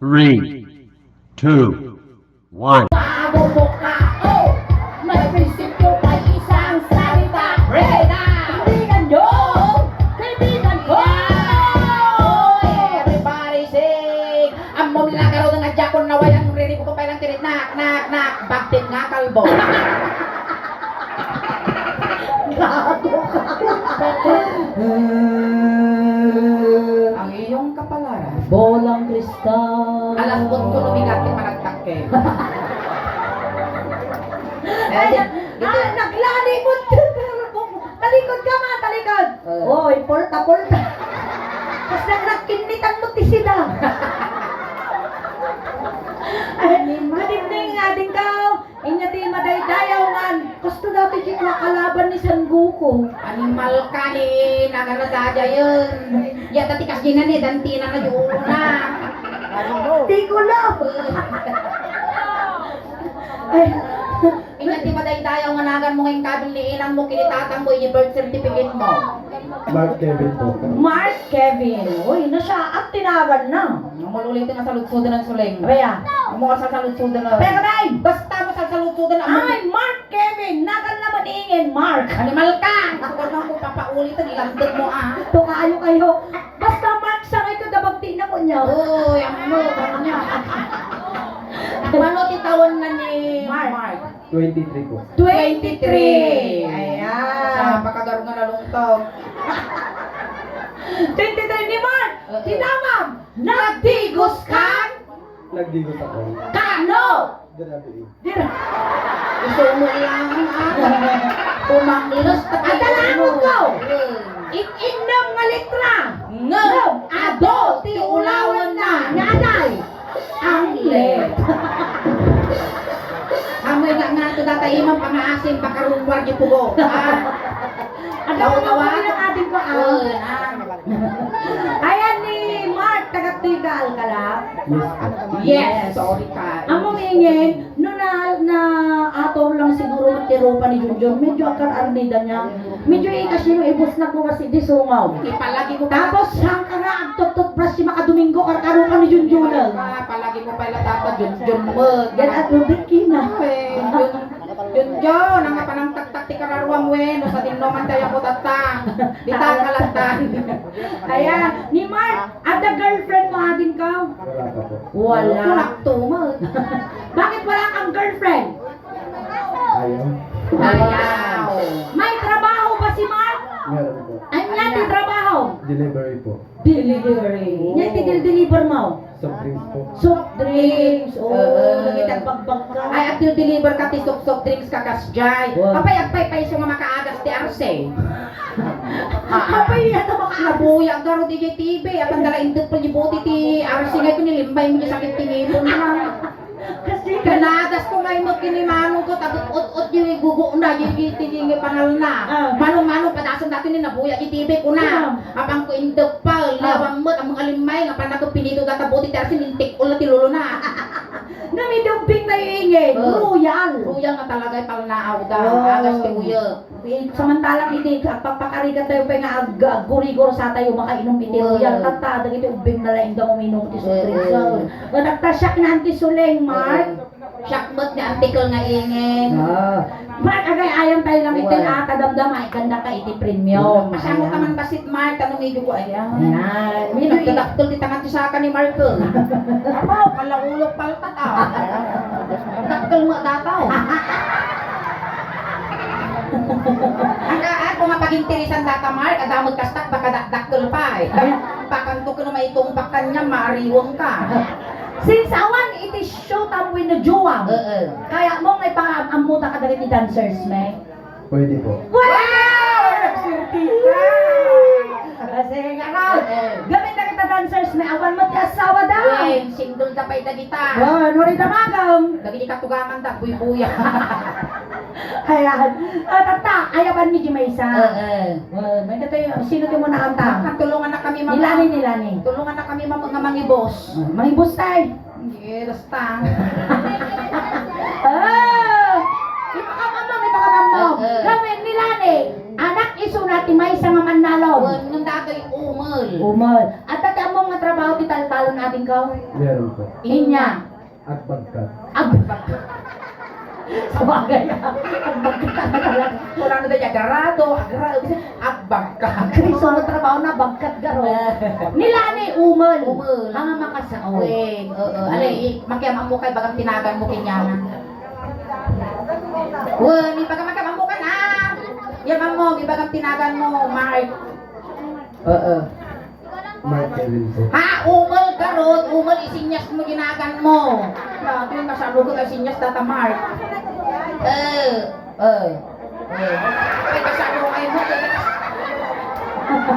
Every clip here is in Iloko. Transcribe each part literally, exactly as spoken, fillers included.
Three, two, one. Paabot mo ka, oh! May prinsipyo, may isang salita. Break it down! Tindigan nyo! Kaibigan ko! Everybody sing! Ammom la garud nga diakon na wayang riribukon pay lang tinit. Nak, nak, nak! Bagtit nga kalbo! Gago ka! Ang iyong kapalaran. Bolang kristal. Alas otso lumigat ti panagtakkel. Ay, ah, naglalimot. Talikod ka, ma, talikod. Eh. Oy, polta, polta. Kas nagrakkinnitan mo ti sida. Ay, good evening, ading ko. Inya ti madaydayaw ngan, kasto dati ti kua kalaban ni Son Goku. Animal ka ni nagaradayayen. Yata ti kasdinan ni dantina na di ulona. Ti kulo. Ay. Inya ti madaydayaw nga naganmo nga inkabil ni inangmo ken ni tatangmo iti birth certificate mo. Mark Kevin po. Mark Kevin. Uy, nasyaat ti naganna. Umululi ti masaludsodan a suleng. Abaya. Amo a salsaludsodan a. Pero, bay! Basta masalsaludsodan a. Ay, Mark Kevin! Naganna man ingen, Mark! Animal ka! Sugar na ko papauli to, nilamdeg mo, ah. To kaayo kayo. Basta Mark, sangay ko, dabagti na ko niya. Uy, amo, kanya. Mano ti taon na ni Mark? Mark. Twenty-three po. Twenty-three. Ayan. Sa pagkagarungan na lungtog. Twenty-three ni Mark. Oo. Tinamam. Nagdigos ka? Nagdigos ako. Kano? Grabe eh. Dira. Isumo lang, ah. Pumanglos ta kayo. At alam mo ko. Eh. It-, innem nga litra. Ngem, adu ti ulawenna. Nga aday. Ang lit. Amoy nga nga ito data imam pangaasim, baka rumwar di pugo. Ah. Ang daw tawag-tawag. Ang ating ko, ah. Oo, ah. Ayan ni Mark, taga Tiga Alcala. Yes, po. Yes, sorry ka. Amo ingen, no na, naator lang siguro ti rupa ni Junjun, medyo agkar-arnida niya. Medyo ikasi mo, ibus na ko kasi di sungaw. Ipalagi mo pa. Tapos, saan ka nga agtututbras si Makadomingo, karkarupa ni Junjun? Ah, palagi mo pa ila dapat Junjun mo. Yan at Rubik Kina. Eh, Jun-, Junjun, ang panangtaktak ti kararuam wen, no, sa tinno man tayo ko tatta. Di ta kalatan. Ayan, ni Mark, adda girlfriend mo, ading ka? Wala pa po. Wala. Wala to, Mark. Bakit wala kang girlfriend? Ayaw. Ayaw. May trabaho ba si Mark? Meron po. Ania ti trabaho? Delivery po. Delivery. Ania ti dil-deliver mo? Soft drinks po. Soft drinks. Oo. Oo. Nagitagbagbag ka. Ay, at dil-deliver ka ti soft, soft drinks ka, kasjay. Wow. Apay, agpaypayso nga makaagas ti arse. Apay, ata maka- Nabuya, garo, di jay T V. Apang dala intep pa ni buti ti arse nga ito, nilimbay mo di sakit ti ngipon na. Kasi kanadas ko ngay mo kinimano ko, tapos ut-ut yung gugo na, yung, yung, yung, yung pangal na. Ah. Mano-mano, padasan dati ni nabuya, di T V ko na. Ah. Apang ko indep pa, ah, lawan mo, ang mga limay, nga panakot pinito, data buti, tersi, mintik, ulo, ti lolo na. Nga may dumping na yung ingay, oh. Royal. Royal nga talaga, yung palnaaw da. Oh. Agas ti uyo. Eh, samantalang iti, agpapakarigat tayo pa nga ag-, aggurigor sa tayo makainom iti royal. Tatta, dagiti ubbing na laeng da uminom iti soft drinks. So, nagtasyak na anti suleng, Mark. Siak met ni antikol nga ingen. Ah. Mark, agay, ayam tayo lang iti, ah, tadamdam, ay, ganda ka iti premium. Masyamo ka man basit, Mark, ano medyo ko, ayan. Ayan. Medyo i- Nagdadakkel ti tangan ti saka ni Mark, eh. Apo, kalaulog palta. Dakkel mo dataw. Ang ka-, ako nga pagintirisan data, Mark, adda met kastak, baka dakdakkel pa, eh. Ay. Pakanto ka na maitong pakanyan, maariwang ka. Since awan iti show tam wenno jowa. Oo. Kaya mo nga ipaammo ta kadagiti dancers, me? Pwede po. Wow! Nagsurprise! Ah, sige nga, ha? Eh. Gamin na kita dancers, may awan mo ti asawa da. Uy, single da pay dagita. Wow, no rin tamagam. Dagiti katugangan da, buy-buya. Ayan. Ah, tata, ayaban mi di maysa. Eh, eh. Wow, may katay, sino ti mo naanta? Tulungan na kami, mama. Nilani, nilani. Tulungan na kami, mama, nga mangibos. Ah, mangibos tay. Yes, ta. Ah! Ipakam-, ammo, ipakam-, ammo. Eh, eh. Gawin nila ni anak isuna ti maysa nga mannalon. Wen, ngan dagay umel. Umel. Adda ti ammom nga trabaho ti taltalon, ading Meron po. Inya. Agbagkat. Agbagkat. Sabagay, ah. Agbagkat talaga. Kung ano na niya, agarado, agra-, agbagkat. Kristo, ano trabaho na, bagkat garo. Nila ni umel. Umel. Mga makasao. Wait, oo. Alay, i-, makiamam mo kay bagang tinagan mo, kinyaman. Wen, ibaga makiamam mo ka na. Yamam mo, ibagang tinagan mo, Mark. Oo. Mark Kevin po. Ha? Umel garot, umel isinyas mo ginagan mo. Dati, kasano ko na sinyas data Mark. Eh, eh, eh. Ay, kasano kayo mo, eh.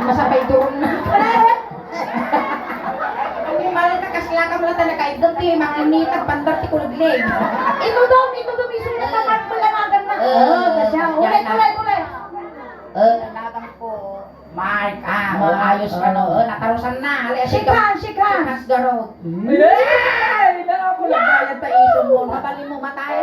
Masabay duron na. Ay, malay ka, kasla ka mo na talaga. Ito, ti, makinitag, pandar, ti, kulaglig. Ito daw, ito daw, iso na, eh, kapag malanagan na. Eh, oh, kasya. Ulay, yan na. Ulay, ulay. Eh, lalaban ko. Mark, ah, Mark, maayos ka, no? Oh. Oh, natarusan na. Ali, shake hands, shake hands. Shake hands, garo. Mm. Yay! Nako, nagbayad pa iso mo. Napali mo, matay.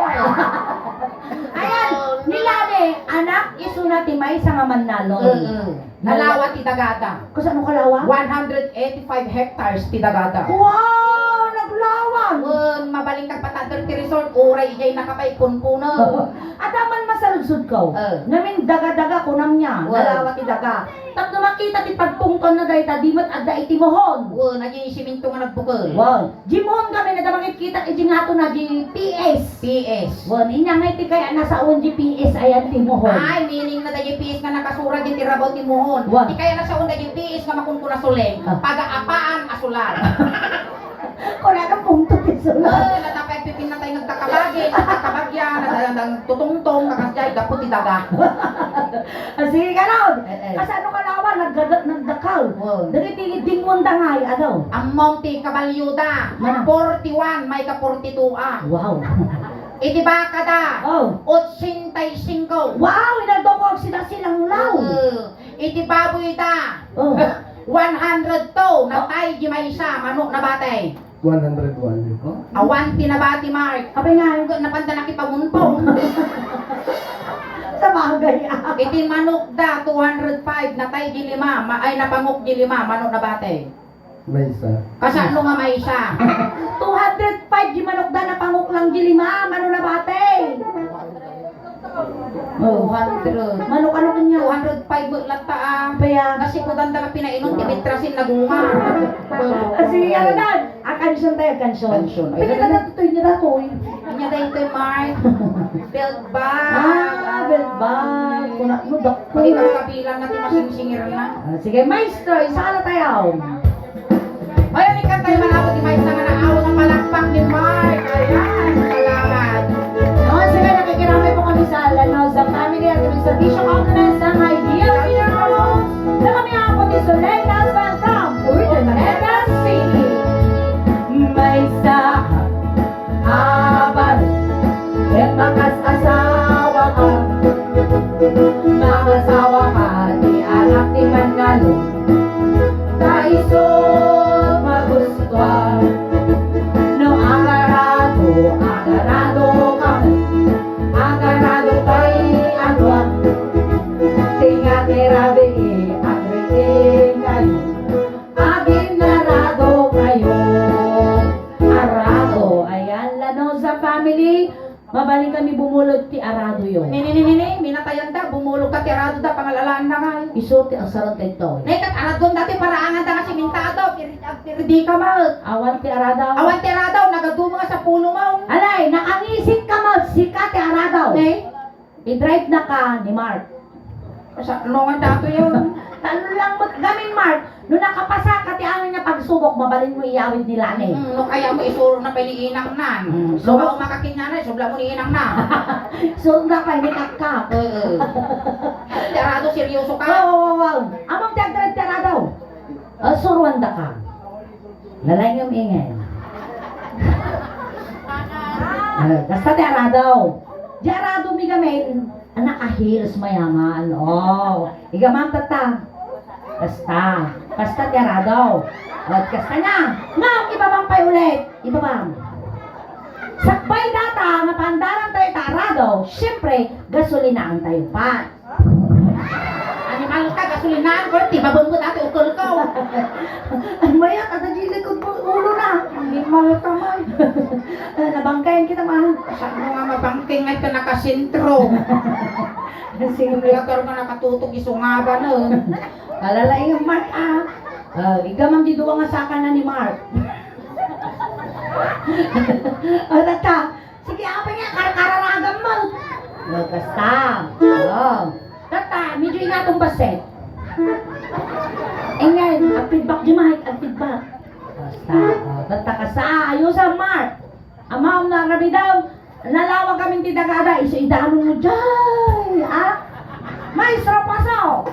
Ayan, nilani, anak, isu na ti maysa nga mannalon. Mm-mm. Nalawa ti dagada. Kasano kalawa? One hundred eighty-five hectares ti dagada. Wow! Naglawan! Wen, mabalin ka patadder ti resort, uray ijay nakapay punpuno. Adaman masaludsod ko. Eh. Ngamin daga-daga, kunam niya, wen, nalawa ti daga. Tapno makita ti pagtungton na dayta, di met adda iti mohon. Wen, adi siminto nga nagbukel. Wen, di mohon kami, nadda makikita iti ngato na di P S. P S. Wen, inya nga iti kaya nasaon di P S ayan ti mohon. Ay, meaning na da di P S nga nakasura di ti rabaw ti mohon. Wen. Di kaya nasaon da di P S nga makunkuna suling. Ah. Pagaapaan a sular. Kunana punto ti sulat. Eh, natapay pipinatay nagkakabagi, nagkakabagya, nagdadandang tutungtong, kakasdiay, gapu ti daga. Ah, sige, garod. Eh, eh. Kasano kalawa, nagdada-, nagdakal. Wow. Dagiti dingon da ngay, adaw. Ammom ti kabalyo da, mana? Forty-one, may ka forty-two, ah. Wow. Iti baka da, oh, ochenta y cinco. Wow, inaldaw ko agsida silanglaw. Eh, iti baboy da, oh. One hundred two, natay di maysa, mano nabati? One hundred one. Oh? Awan ti nabati, Mark. Apay nga? Napanda nakipamunpong. Sabagay, ah. Iti manok da, two hundred five, natay di lima, ma-, ay, napangok di lima, mano nabati? Maysa. Kasano nga maysa? Two hundred five di manok da, napangok lang di lima, mano nabati? Two hundred. Manok, ano kanya? Two hundred five met latta, ah. Kaya? Nasikutan da nga pinainom, ti bitrasin naguma. Ah, sige, ano dan? Ah, kansion tayo, kansion. Kansion. Ay, pwede na naman. Natutuy niya na to, eh. Kanya tayo ito, Mark. Belt bag. Ah, belt bag. Kuna, no, dak-, pwede ka kabilang na ti masingsingir na. Ah, sige, maestro, isa na tayo. Ay, ang ikantay man ako ti maysa nga naaw nga palakpak ni Mark. Ayan, salamat. No, sige, nakikiramay po kami sa Lanosa family at may serbisyo compliments ng Ideal Funerals na kami ang po ni Soleil Nasban from Urdaneta City. Maysa Aban, ket makasasawaka, makasawaka ti anak ti mannalon. Ta isut' magustuan, no agarado, agarado ka, agarado pay adua. Tinga ti rabii, agriing kayo. Aginnarado kayo. Arado. Ayan, Lanosa family. Mabalin kami bumulod ti aradoyo. Nini, nini, nini, minatayan da, bumulod ka ti arado da, pangalalaan na nga. Isu ti asaran daytoy. Nay, ket aradon da ti paraangan da nga simintado, pir-, agpirdi ka met. Awan ti aradaw. Awan ti aradaw, nagadu nga sapulo mo. Alay, nakangisik ka met, sika ti aradaw. Nay? I-drive na ka ni Mark. Sa, no, nga dato yun. Tano lang mo, gamin, Mark. No nakapasa ka ti amin nga pagsubok, mabalin mo iyawid ni Lani. Mm, no kaya mo isuro na pa ni inang nan. Mm, so, so, makakinyana, isubla mo ni inang nan. Suro na pa, ni kakak. Oo. Ti arado, seryoso ka? Oo, oo, oo. Amang ti agdara ti arado. Ah, suruan da ka. Lalay nga ingay. Ah, basta ti arado. Di arado mi gamin. Anak a heels mayaman. Oh, igaman tatta. Basta. Basta ti arado. Oh, basta na. Ngam, ibabang pay ulit. Ibabang. Sakbay data nga pandaran tayo ta arado, siyempre, gasolinaan tayo pa. Animal ka, Linaan ko, ti babon mo dati, ukol ko. Ay, mayat, ada di likod mo, ulo na. Animal ka, may. Ah, nabangkayan kita, man. Saan mo nga mabangking nga ito nakasentro? Sige. Latar nga nakatutog, isungaban, oh. Alalaing, Mark, ah. Ah, ika man di duwa nga saka na ni Mark. Ah, tata, sige, apay nga, karkararagan mo. No, basta. Oo. Tata, medyo inatong baset. Ingay, agfeedback di Mike, agfeedback. Basta, oh, tata ka sa, ayusan, Mark. Amaw na rabidaw, nalawag kami ti dagada, isu idanon mo, jay, ah? Maestro, paso!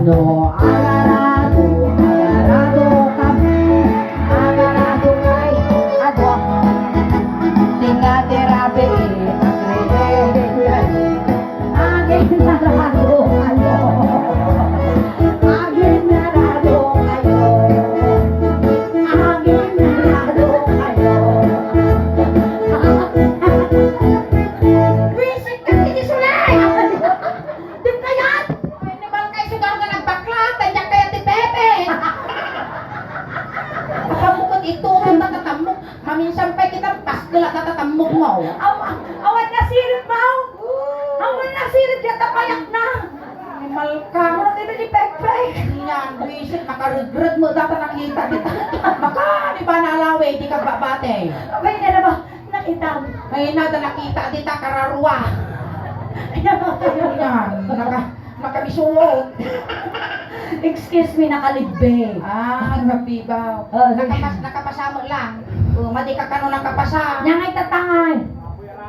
No, agarado, agarado kami, agarado kay adwa. Tinga ti rabii, agriye, aginarado kayo. Aginarado kayo. Aginarado kayo. Wisit ka, Titi Sulay! Di kayat! Ay, ni Balkay, sugar nga nagbakla, tadyak kaya ti Pepe! Kapamukot ito, ang natatamok. Maminsan pa'y kita, paskela, natatamok mo. Aw-, awan na sirit, Mau! Awan na sirit, yata payak na! Animal ka. Mura kayo ni Pekpek. Yan, wisit, makaregreg mo, dapat nakita kita. Maka, di ba nalawi, di ka babate. Abay, na ba? Nakita mo. Ay, na, da nakita, di ta kararua. Yan, naka, nakabisuot. Excuse me, nakalibbe. Ah, grabe ba? Oh, sige. Nakapas-, nakapasa mo lang. Oh, madi ka kano nakapasa. Yan ay tatangay.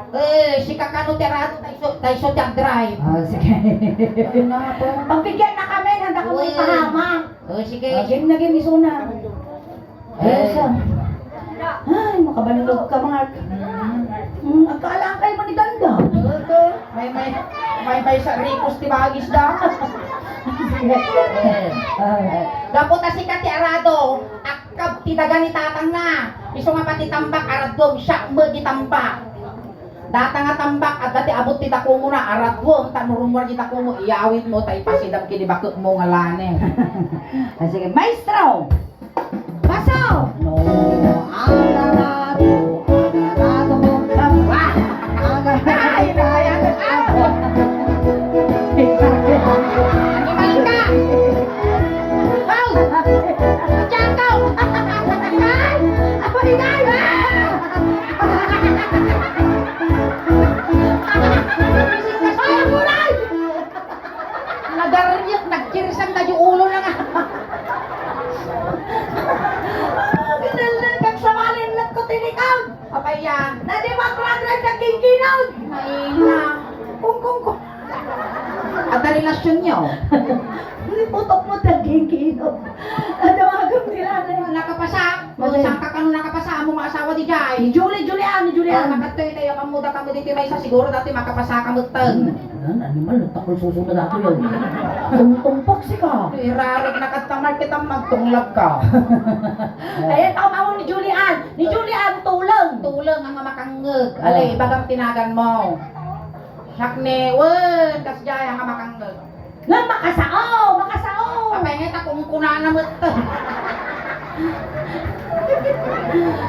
Eh, si kakano ti arado, tayso, tayso ti agdrive. Ah, sige. Ano na to? Pagbigyan na kami, handa kami Uy. Ipahama. Oh, sige, Ah, sige. Game na game, isuna. Eh. Ayos, ah. Ay, makabanlog ka, Mark. Mm. Hmm, agkaalaan kayo man ni Ganda. Ito, may, may, may, may sa rikos ti bagis da. Sige. Eh. Ah. Gapu ta sika ti arado, akkab ti daga ni tatangna. Isu nga pati tambak, aradom, siya met ti tambak. Data nga tambak, adda ti abut ti dakongona, aradwem, ta no rummuar ti dakongo, iyawidmo, ta ipasidam ken ni baketmo nga lanem. Ah, sige, maestro! Paso! No, agarado, agarado, ah, agarado. Ay, ay, ay, ay. Animal ka! Hoy! Jacko! Ay! Ay! Ay! Ay! Aguray! Nagaryek, nagkirsang na yung ulo na nga. Ginaldan kag samalin nagkutinikag. Apay yan? Nadi magragray kag kingkinag. Maina. Kung, kung, kung. At ang relasyon nyo? Putok mo, taging-inom. At ang agam nila na yun. Nakapasa? Ano? Saan ka kano nakapasa? Amo nga asawa di Jai? Ni Julie, Julian, ni Julian. Ah, nakatoy tayo, kamuda kamo dito may isa. Siguro dati makapasa ka mo, tang. Hmm, ano, animal, nagtakol suso na dati yun. Tum-, tumpok si ka. Irarag na ka, tamar kita, magtunglag ka. Ayan, tao, tao ni Julian. Ni Julian, tulong. Tulong ang makangeg. Ah. Alay, ibagang tinagan mo. Siak ni, wen, kas jay, ang makangeg. Nga makasao, makasao. Apay nga ita kung kunana met.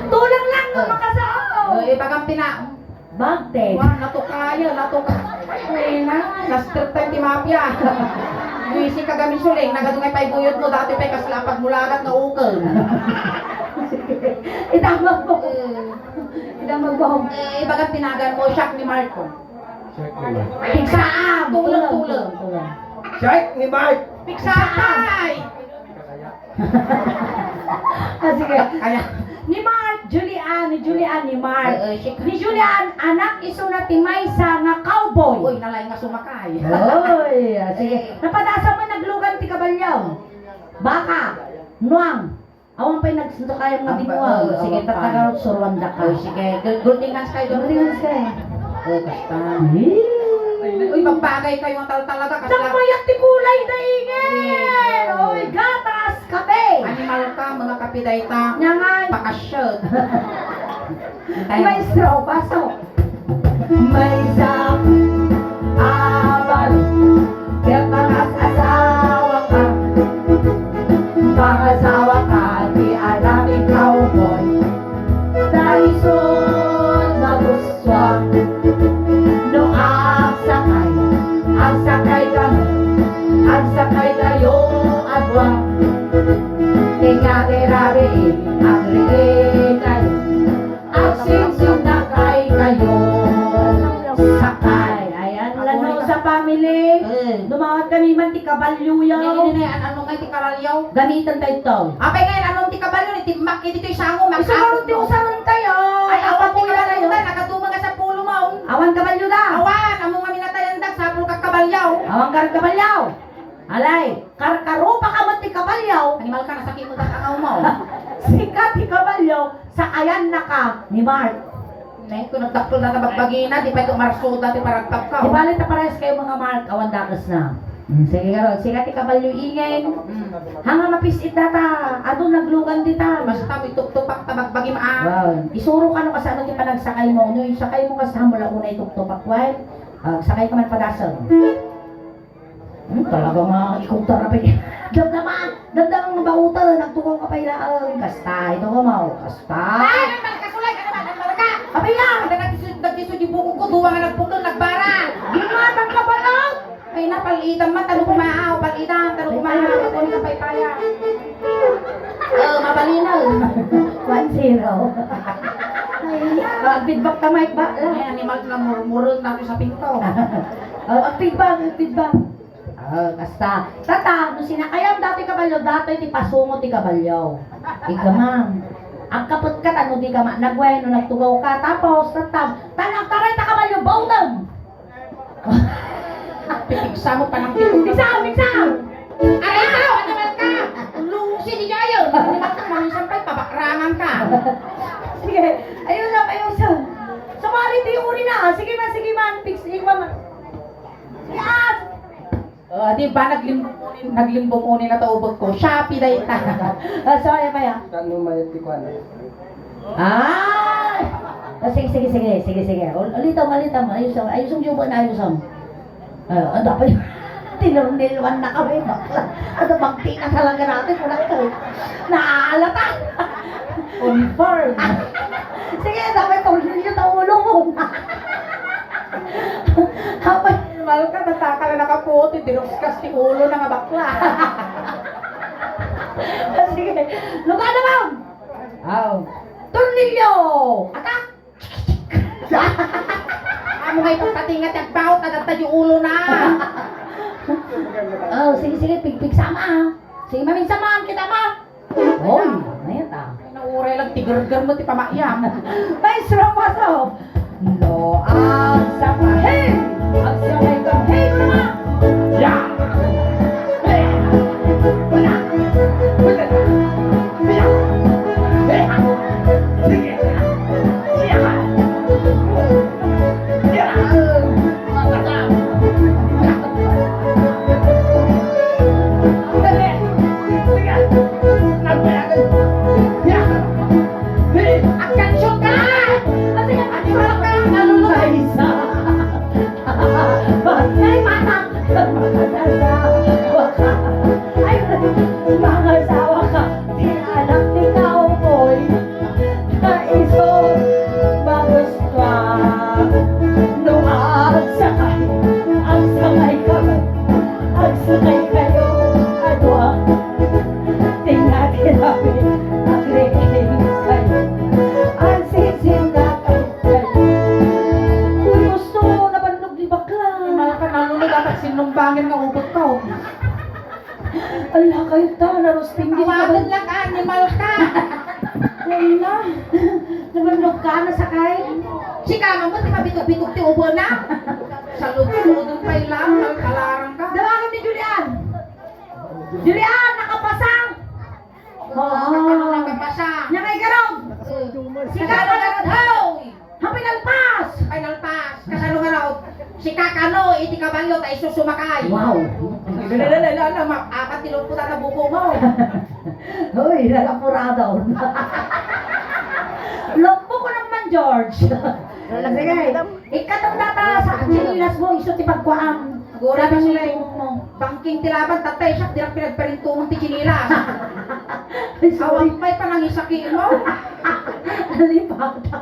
Tulang lang nga makasao. Oh, ibagang tina-, bagtet. Wa, natukayo, natuka-, ay, na, na-strip time ti mafia. Wisi ka gami suling, nagadungay pay guyod mo, dati pay kasla pagmulagat nga ukel. Itama mo. Eh. Itama mo. Eh, ibagang tinagan mo, siak ni Marco. Check ni Mike. Pigsaam! Tulong, tulong, tulong. Check ni Mike! Pigsaam! Ah, sige. Kaya. Ni Mark, Julian, ni Julian, ni Mark. Eh, eh, si Ni Julian, anak isuna ti maysa nga cowboy. Uy, nalay nga sumakay. Uy, ah, sige. Eh. Napadasa mo naglugan ti kabalyo. Baka, nuang. Awan pay nagsunto kayo nga Ang binuang. pa-, Sige, awan pa. Tatagarot, suruan da ka. Oh, sige. Gul-, gultingan kayo, Gultingan kayo. Oh, basta. Eh. Uy, magbagay kayo nga tal-, talaga, kasi Nagmayat ti kulay, daingen! Sige. Oy, gatas, kape! Animal ka, mga kape dayta. Nga nga. Pakasyot. Antay. Maestro, pasok. Maysa, apat, ket makas-asawa ka. Agsakay kayo a dua. Tenga de rabiin, agriin kayo. Agsingsing na kay kayo. Sakay. Ayan, Lano sa family. Eh. Dumawat kami man ti kabalyo yaw. Nini, nini, an-, ano nga ti kabalyo? Gamitan tayo to. Apay nga, ano ti kabalyo? Ni timmak, iti to'y sango, makak- Isunod ti usaron tayo. Ay, awan ti kabalyo da, nakaduma nga sa pulo mo. Awan kabalyo da. Awan, amo nga minatayan da, sapul ka kabalyo. Awan ka kabalyo. Alay, karkarupa ka met ti kabalyo. Animal ka, nasakit mo ta tangaw mo. Sika ti kabalyo, sakayan na ka ni Mark. Nay, kung nagdakkel na bagbagina, di pa ito marsuda ti paragpag ka. Di bali ta parehas kayo mga Mark, awan dakes na. Hmm, sige, garod, sika ti kabalyo ingen. Hmm. Hanga mapis-it data, adu naglugan dita. Basta mo ituktupak ta bagbagi maa. Wow. Isuro ka no kasano ti panagsakay mo, no, isakay mo kasano mo la unay tuktupak, why? Ah, sakay ka man padasem. Hmm, talaga nga, ikaw tarabi. Damdama, damdama nga bauten, nagtukaw ka pay laeng. Kasta, ito ka, Mau. Kasta. Ay, may malkasulay ka naman, ang malka. Abay, ya! Kada nagkisu-, nagkisudi bukog ko, duwa nga nagpukol, nagbara. Di matang ka ba, no? Ay, na, palitan man, talo kumaaw, palitan, talo kumaaw, ako ni kapaypaya. Oh, mabalinaw. One zero. Ay, ah, feedback ka, Mike, ba? Ay, animal na murmurot na ako sa pinto. Oh, ang feedback, ang feedback. Ah, basta. Tata, no sinakayan dati kabalyo, dati ti pasungo ti kabalyo. Ika, ma'am. Agkapet ka, tano di ka ma-, nagweno, nagtugaw ka, tapos, tata, tan-, agtaray ta kabalyo, bawdem! Pipigsa mo pa ng pipigsa. Pigsa, pigsa! Aray ka, ano man ka? Lusi di kayo! Ano man ka, maminsan pa'y pabakrangan ka. Sige, ayusan, ayusan. Sumali di uri na. Sige man, sige man, fix, ikaw man. Yes! Oh, di ba naglimbong uni, naglimbong uni na taubag ko? Shopee dayta. Ah, so, ano ba yan? Ano mayat ti kuwan? Ay! Oh, sige, sige, sige, sige, sige. Ul-, ulitam, ulitam. Ayusom, ayusom, Juba na ayusom. Ah, ah, dapat tinurniluan na kami, bakla. Ano, bagti na talaga natin, wala ko. Naalata. Confirm. Sige, dapat tornilyo ta ulo mo. Dapat Mal ka, natakal na nakaputi, dinukskas ti ulo na nga bakla. Sige. Luka na, ma'am. Aw. Tornilyo. Ata? Amo nga ipagpatinga ti agbaw, tadagta di ulo na. Oh, sige, sige, pigpig sama, ah. Sige, mamin sama, kita, ma. Oy, mayat, ah. Ay, nauray lang, ti gerger mo, ti pamakyam. Maestro, paso. No, ang sakay, ang sakay ka, hey, mama! Ya! Hey! Wala! Wala! Ya! Hey! Sige! Ya! Ya! Dali! Sige! Nagbayad! Ya! Hey! Attention ka! Kasi yung attention ka, nalulungay sa Ay, mata! Ay, mangasawa ka. Di anak ni cowboy. Kaiso, magustuhan. Nung agsakay, agsakay kami. Agsakay kayo, adwa. Tingati kami, agriin kayo. Ang sisinda kayo. Uy, gusto, nabannog ni bakla. Ay, malaka, nalunod, dapat sinumbangan nga ubot ka, oh. Ala, kayo ta, narusting din ka ba? Tawagan lang, animal ka. Ay, na. Nabannog ka, nasakay? Sika, mamut, mabitog-bitog ti ubo na. Salud-saludon pa ilang, kalkalarang ka. Dawagan ni Julian. Julian, nakapasa. Oo. Nakapasa. Nya kay garod. Sika, garod, hoy! Hapay nalpas! Hapay nalpas. Kasano nga raw? Sika kano iti kabalyo ta isu sumakay. Wow. Lala, lala, lala, ma-, apat ti lupot at buko mo. Hoy, lalapurado. Luppo ko naman, George. Sige. Ikatong data sa chinelas mo, isu ti pagkuam. Gura na sila yung bangking ti laban, tatay, siya, dirak pinagparintumon ti chinilas. Awan pa'y panangisaki mo. Nalipata.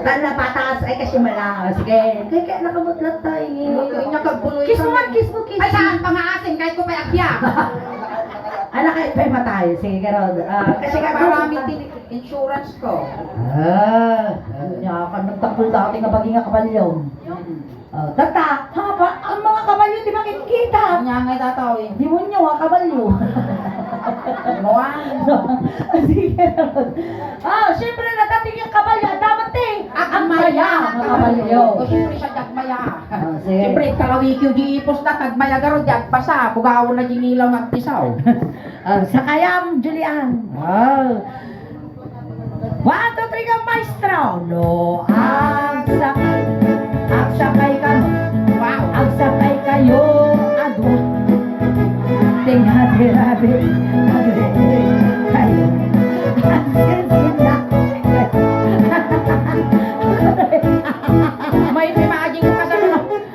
Tan napatas, ay, kasi mala. O, sige. Kaya, kaya nakabutlat tayo. Hindi niya kagbuloy Kiss mo kami. Nga, kiss mo, kiss Ay, mo. Saan? Pangaasim, kahit ko pa'y agya. Ala, kahit pa'y matay. Sige, Gerald. Ah, kasi nga, Marami tin-, insurance ko. Ah, ah, niya ka nagtakol dati nga bagi nga kabalyo. Mm. Oh, tata, haba, ang mga kabalyo, di makikita. Nya nga tataw eh. Demonyo, ah, kabalyo. Ano ah? Sige. Oh, syempre, natating yung kabalyo, ang damat eh. Ang Ang maya, maya, ang mga kabalyo. O, syempre, siya di agmaya. Oh, sige. Syempre, kalawikiw di ipos na, tagmaya garo, di agbasa. Bugawan na di nilaw, nagpisaw. Oh, sakayam, Julian. Oh. One, two, three, go, maestro! No, agsakay, agsakay ka. Wow! Agsakay kayo, adu. Tingati rabi, agregreg kayo. Agsensin na. May imagine ko kasano,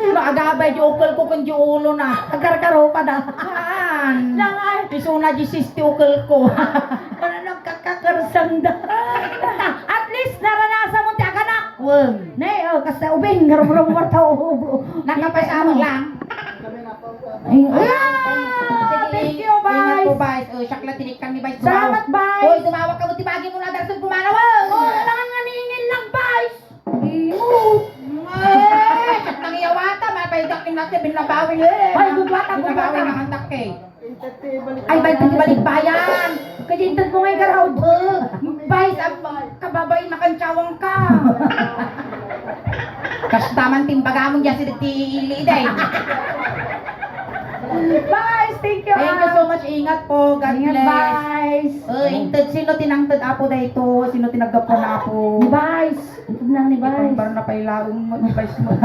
no, agabay di ukol ko kun di ulo na. Agkarkaro pa da. Saan? Nang ay. Isu na di sis ti ukol ko. Wala nang kakakarsang da. At least, naranasan mo ti aganak. Wen. Nay, oh, kasta ubing, garumrumor ta ubo. Nakapasama lang. Ay, ah, thank you, Vice. Ingat po, Vice. Oh, siya la tinikkan ni Vice. Salamat, Vice. Oy, tumawag ka mo, ti bagi mo na, Darson, pumanaw, oh. Oh, alangan nga niingin lang, Vice. Imo. Eh, siya nang iyawata, mapaidak yung nasa, binabawing, eh. Ay, gudwata, gudwata. Binabawing ang andak, eh. Ay, balik, balik bayan. Kadi inted mo ngay garaw, be. Bay, sa kababain na kantsawang ka. Kasta man timbagamon, ya si Ili, day. Vice, thank you, Thank you ah. so much. Ingat po. God Ingat, bless. Vice. Eh, inted, sino tinangted, Apo, dayto? Sino tinaggapuan, Apo? Ni Vice. Nang ni Vice. Ipambar na pay laeng mo, ni Vice mo.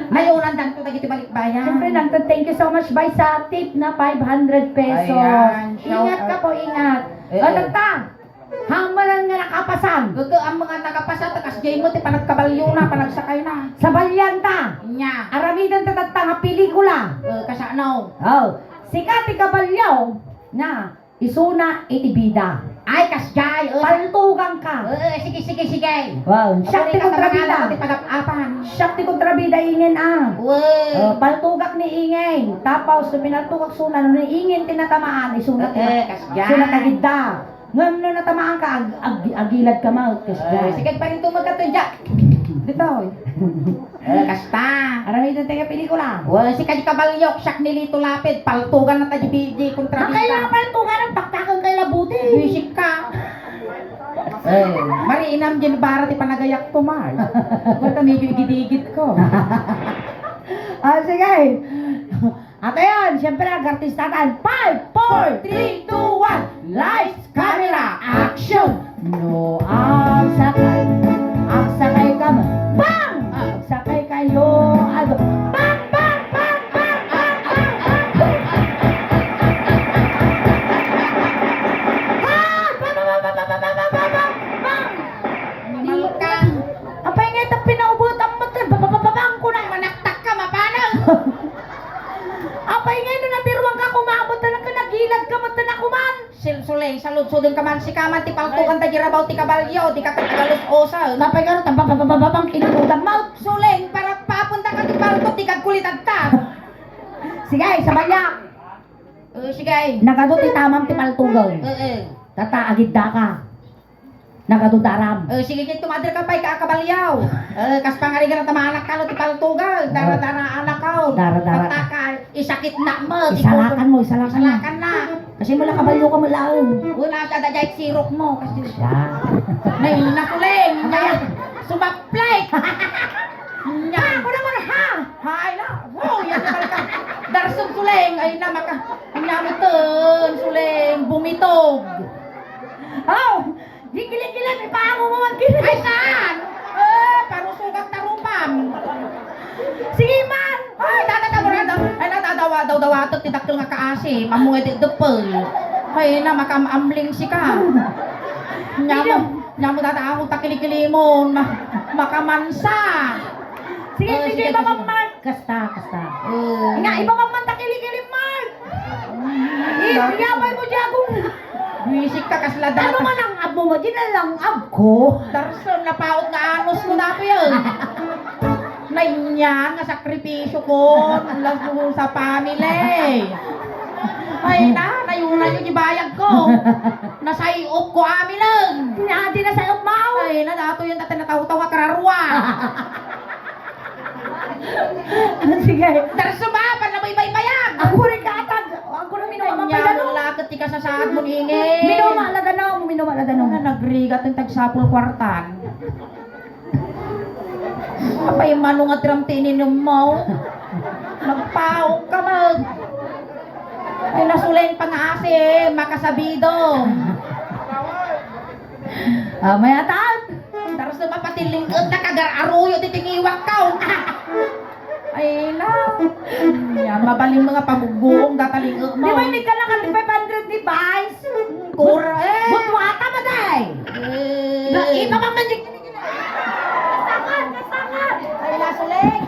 Ay, ulan danto dagiti balikbayan. Siyempre, nang thank you so much, Vice, sa tip na five hundred pesos. Ayan, shout Ingat ka out. po, ingat. Eh, O, eh. tagta. Hamanan nga nakapasan. Gaga, ang mga nakapasa, takas jay mo, ti panagkabalyo na, panagsakay na. Sa balyan ta. Nya. Aramidan ta tagta nga pelikula. Eh, kasano? Oh. Sika ti kabalyo na Isuna iti bida. Ay, kasjay, eh. Paltugan ka. Eh, sige, sige, sige. Wow, siak ti kontrabida. Ti pagap-apan. Siak ti kontrabida ingen, ah. Wow. Eh, paltugak ni ingen. Tapos, pinaltugak suna, ni ingen ti natamaan, isuna ti Eh, eh, kasjay. Isuna tagidda. Ngem no natamaan ka, ag-, ag-, agilad ka, ma, kasjay. Eh, sige, parintumag ka to, Jack. Dito, eh. Eh, kasta. Aramiden tayo pelikula. Wa, si kadi kabalyok, siak ni Lito Lapid, paltugan na tayo, B J, kontra Ang kailangan paltugan, ang pakpakan kay labuti. Music ka. Eh, Mari Inam, Jen Bara, ti panagayak to, Mar. Wa ta medyo igid-igid ko. Ah, sige. At ayan, siyempre, ang artista tan. Five, four, three, two, one. Lights, camera, action! No, agsakay, agsakay ka man. Bang! Agsakay kayo, ano? Bang, bang, bang, bang, bang, bang, bang! Ah! Bang, bang, bang, bang, bang, bang, bang, bang, bang! Animal ka. Apay nga ita pinaubutan mo, te. Babababang ko na. Manaktak ka, mapanaw. Apay nga ino natiruan ka, kumabot na lang ka, nagilad ka, mata na kuman. Sil-, Suleng, saludsodon ka man, sika man, ti paltugan ta di rabaw ti kabalyo, di ka ket agalus-osa. Apay nga ita, bababababang, kinukutan mo. Suleng, para papunta ka ti palto, di ka kulitan ta. Sige, sa balyak. Eh, sige. Nagadu ti tamam ti paltugan. Eh, eh. Tata, agidda ka. Nagadudaram. Eh, sige, ket tumader ka pay ka, kabalyaw. Eh, kas pangarigan a tamanak ka, no, ti paltugan. Dara-dara anak ka, oh. Dara-dara. Tata ka, isakit na mo, ti Isalakan mo, isalakan mo. Isalakan na. Kasi mo lang kabalyo ka mo laeng. Wala siya, da, jay sirok mo. Kasi Siya. Nay, nakuling. Kaya, sumaplay. Nya. Ha, ako naman, ha? Hay na. Wow, yan naman ka. Darsog Suleng. Ay na, maka. Nya mo to, Suleng. Bumitog. Oh, Di kilikili, may pango mo man kini. Ay, saan? Eh, parusugak tarupam. Sige man. Ay, tata, tata, tata. Ay, natadawa, daw, dawatek ti dakkel nga kaasi. Mamungay ti deppel. Ay, na, makam-amling sika. Nyamo, nyamo, tata, ako, takilikilimon. Ma-, makamansa. Sige, Oh, sige, sige, Papa sige. Mark. Kasta, kasta. Eh. Nga, iba man man ta kili-kili, Mark! Eh, yabay mo, Diagong! Buisik ka, kasla data. Ano man ang ab mo, Mark? Di na lang ab ko. Darson, napaot nga anos mo dati, eh. Nainyan nga sakripisyo ko, lasu sa family. Ay na, nayunayo di bayag ko. Nasayop ko, amin lang. Nga, di nasayop, Mao. Ay na, dato yun, dati natawtaw nga kararwa. Sige. Darso ba? Pala mo ibaybayag. Ako rin kaatag. Ako rin minuma Anya, mapagano. Lakit ti kasasaad mo, ingay. Minuma, laganaw mo, minuma, laganaw mo. Ano, nagrigat yung tagsapul kwartan. Apay, mano nga tiram ti ininum mo? Nagpaok ka, mag. Ay, nasulen pa nga asi, makasabido. Ah, mayatan. Daros na mapatiling-et na kagar-aruyo ti tingiwak ka, oh. Ay, na. Yan, mabalin mo nga pamugbuong dataling-et mo. Di ba, hindi ka lang ang five hundred ni Vice? Kura, eh. Butwata ba, day? Eh. Ga-, iba bang manjik-, Ay, nasuling.